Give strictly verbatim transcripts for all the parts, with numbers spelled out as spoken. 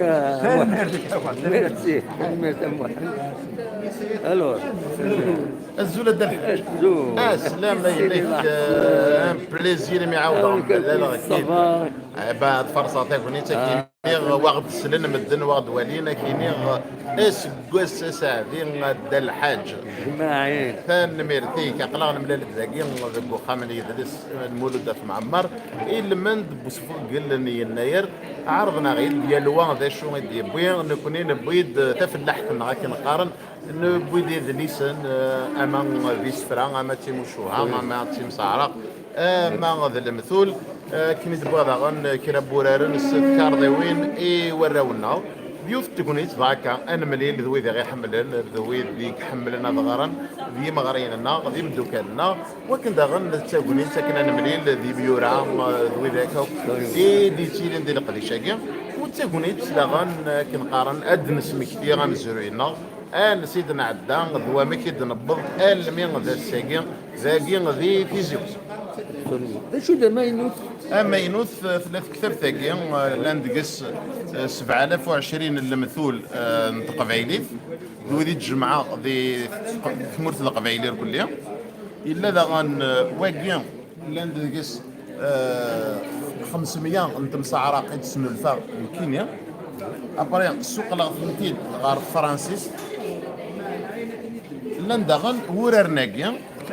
Merci. Merci, Mohamed. Alors. Azul a Dda Lḥaǧ. Aslam a yelli-k. Un plaisir imi ɛawdeɣ mlaleɣ-k-id. Ɛebad farṣeɣ tagnit akini waɣ-d-slen medden, waɣ-d-walin akini. Aseggas aseɛdi a Dda Lḥaǧ. Tanemmirt-ik. Aql-aɣ nemlal-d dagi deg uxxam n yidles n Mulud At Mɛemmer, ilmend n usfugel n yennayer. Ɛerḍen-aɣ-id yal wa d acu i d-yewwi. Nekni newwi-d tafellaḥt-nneɣ akken qqaren, newwi-d idlisen, eh, ama d isefra, ama d timucuha, ama d timseɛraq, ama d lemtul. Eh, akken i d-wwiɣ daɣen kra n wuraren s tkarḍiwin i warraw-nneɣ. D yiwet n tegnit d akka, ad nemlil d wid i ɣ-iḥemmlen, d wid i iḥemmlen ad ɣren, d yimeɣriyen-nneɣ, d imeddukal-nneɣ. Wakken daɣen d tagnit akken ad nemlil d imyura, eh, d wid akka akk i d-yettilin di leqdic-agi. U d tagnit daɣen akken qqaren ad d-nesmekti amezruy-nneɣ, ansi d-nɛedda d wamek i d-newweḍ almi d ass-agi dagi di Tizi Uzzu. D acu d amaynut? Amaynut, eh, tella tektabt-agi, eh, llan deg-s, eh, sebɛa alaf u ɛecrin n lemtul, eh, n teqbaylit, d wid i d-jemɛeɣ di tmurt n Leqbayel irkelli. Yella daɣen, eh, wagi, llan deg-s, eh, xemsemya n temseɛraq i d-snulfaɣ nekkini. Après, ssuqleɣ-tent-id ɣer tefransist. Llan daɣen wuraren-agi,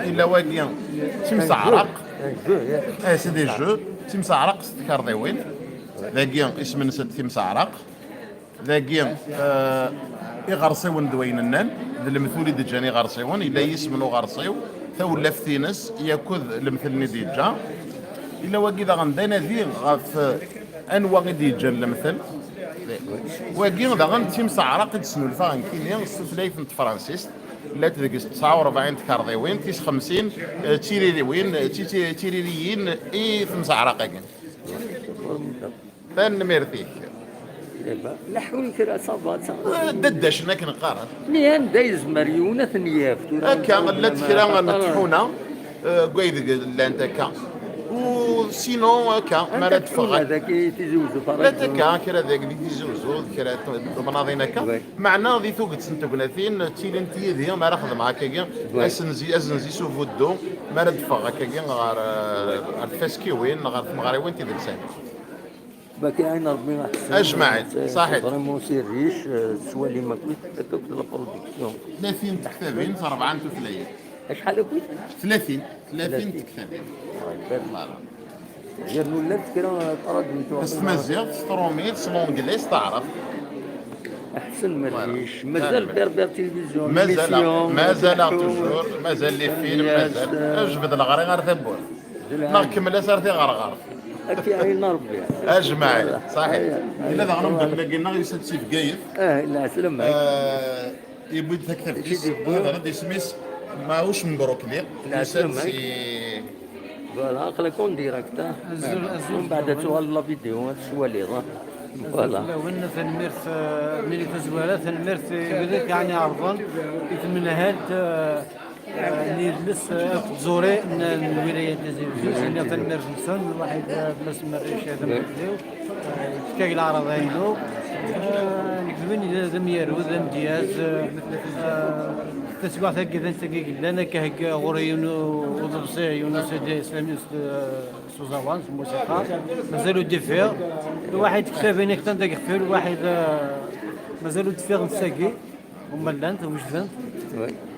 yella wagi d timseɛraq. Eh, c'est des jeux, d timseɛraq s tkarḍiwin. Dagi isem-nsent timseɛraq. Dagi, eh, iɣersiwen d wayen nnan, d lemtul i d-ǧǧan iɣersiwen, yella yisem n uɣersiw, tawlaft-ines, yakk d lemtel-nni d-yeǧǧa. Yella wagi daɣen d anadi ɣef, eh, anwa i d-yeǧǧan lemtel. Wagi daɣen d timseɛraq i d-snulfaɣ nekkini s tutlayt n tefransist. Llant deg-s tesɛa u rebɛin tkarḍiwin, tis xemsin, eh, d tiririwin, eh, ti-, ti-, tiririyin i temseɛraq-agi. Tanemmirt-ik. Leḥḥun kra, ça va, ça va. D addacen akken qqaren. Mi anda yezmer yiwen ad ten-yaf tura. Akka, llant kra n tḥuna, eh, deg waydeg llant akka. U sinon akka, mi ara d-ffeɣ. Llant akka, kra deg di Tizi Uzzu, kra n temnaḍin akka. Meɛna di tuget n tegnatin, ttilint yid-i mi ara xedmeɣ akkagi, asenzi, azenzi s ubuddu, mi ara d-ffɣeɣ akkagi ɣer, eh, ɣer tfaskiwin, ɣer tmeɣriwin tidelsanin. Baki ayen Rebbi aḥsen. Ajmaɛin, saḥit. Vraiment c'est riche, euh, tettwalim akk, akk la production. Tlatin tektabin, s rebɛa n tutlayin. Acḥal akk? Tlatin, tlatin tektabin. Voilà. Yernu llant kra traduit. S tmaziɣt, s trumit, s l'anglais, s taɛrabt. Aḥsen ma riche. Mazal Berbère Télévision, mazal, mazal toujours, mazal les films, mazal. Jbed leɣri ɣer tawwurt. Neɣ kemmel-as ar tiɣerɣert. Akka ayen Rebbi. Ajmaɛi, saḥit. Yella daɣen umeddakel-agi-nneɣ yusa-d si Bgayet. Ah, lɛeslama. Eh, yewwi-d taktabt-is. Hada d isem-is Maɛuc Mbrukli. Yusa-d si. Voilà, aql-ak en direct. Mbeɛd ad tuɣal la vidéo, ad twaliḍ. Voilà. Tanemmirt, eh, Mili Tazwara, tanemmirt i wid i aɣ-iɛerḍen, i tmenhalt, eh, n yidles akked tẓuri n lwilaya n Tizi Uzzu. Nniɣ tanemmirt-nsen, lwaḥid, eh, Mass Merric d amedliw, eh, yefka-k leɛraḍa-inu. Eh, nekk d win d amyaru, d amedyaz, eh, eh, taswiɛt-agi d netta i yellan, akka hegga ɣur-i yiwen uḍebsi, yiwen usidi islami s, eh, s uẓawan, s lmusiqa. Mazal ur d-ifiɣ. Lwaḥid ktaben aktan d agexfir, lwaḥid, eh, mazal ur d-fiɣ netta-agi. Huma llant, wejdent.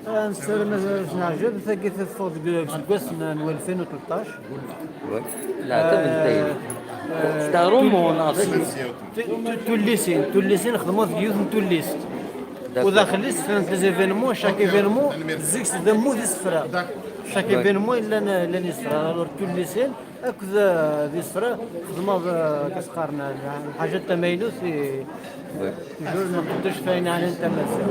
Ah, nessaram ad as-neɛjeb, tagi teffeɣ deg useggas n, n walfin u tleṭṭac. Leɛtab n tayri. Tarumu neɣ d acu? Tu-, tu-, tullisin, tullisin xedmeɣ deg yiwet n tullist. U daxel-is llant les événements, chaque événement, zik s d ammud isefra. Chaque événement, llan, llan isefra. Alors, tullisin, Akked, eh, d isefra, xedmeɣ, eh, akka s-qqaren, eh, lḥaǧat tamaynut, i, toujours ma nqeddec f ayen ɛnan tamaziɣt.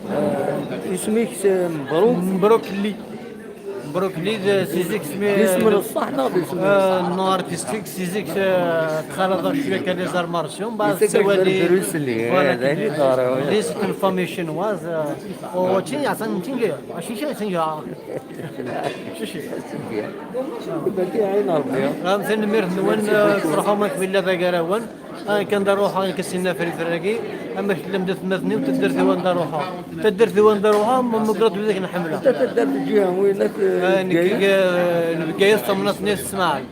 Eh, isem-ik, eh, Mebruk? Mebrukli. Mebrukli, d, si zik isem-i, d isem n ṣṣeḥ neɣ d isem n, eh, nom artistique, si zik, eh, ttxalaḍeɣ cwiya kan les arts martiaux, mbeɛd ttawali, voilà, d ayen i d-ɣriɣ. C'est une famille chinoise, eh, oh, mačči, mačči, mačči. Am tanemmirt-nwen, eh, tṛuḥum akk illa d agarawan. Ayen kan da ruḥeɣ, ayen kan sinna fri fragi, amek tellam d atmaten-iw, taddart-iw anda ruḥeɣ. Taddart-iw anda ruḥeɣ, ma mugrat widak nḥemmleɣ. Anta taddart n lǧiha-nwen? Nekk, eh, Bgayet, tamnaḍt-nni At Smaɛel.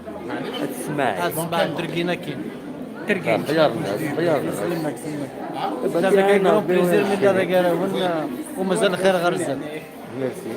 At Smaɛel. At Smaɛel, Dergin akkin. Dergin. Xyar nnas, xyar nnas. Selmek, selmek. Tabqa grand plaisir mi d-ara gar-awen, eh, u mazal xir ɣer zdat. Merci.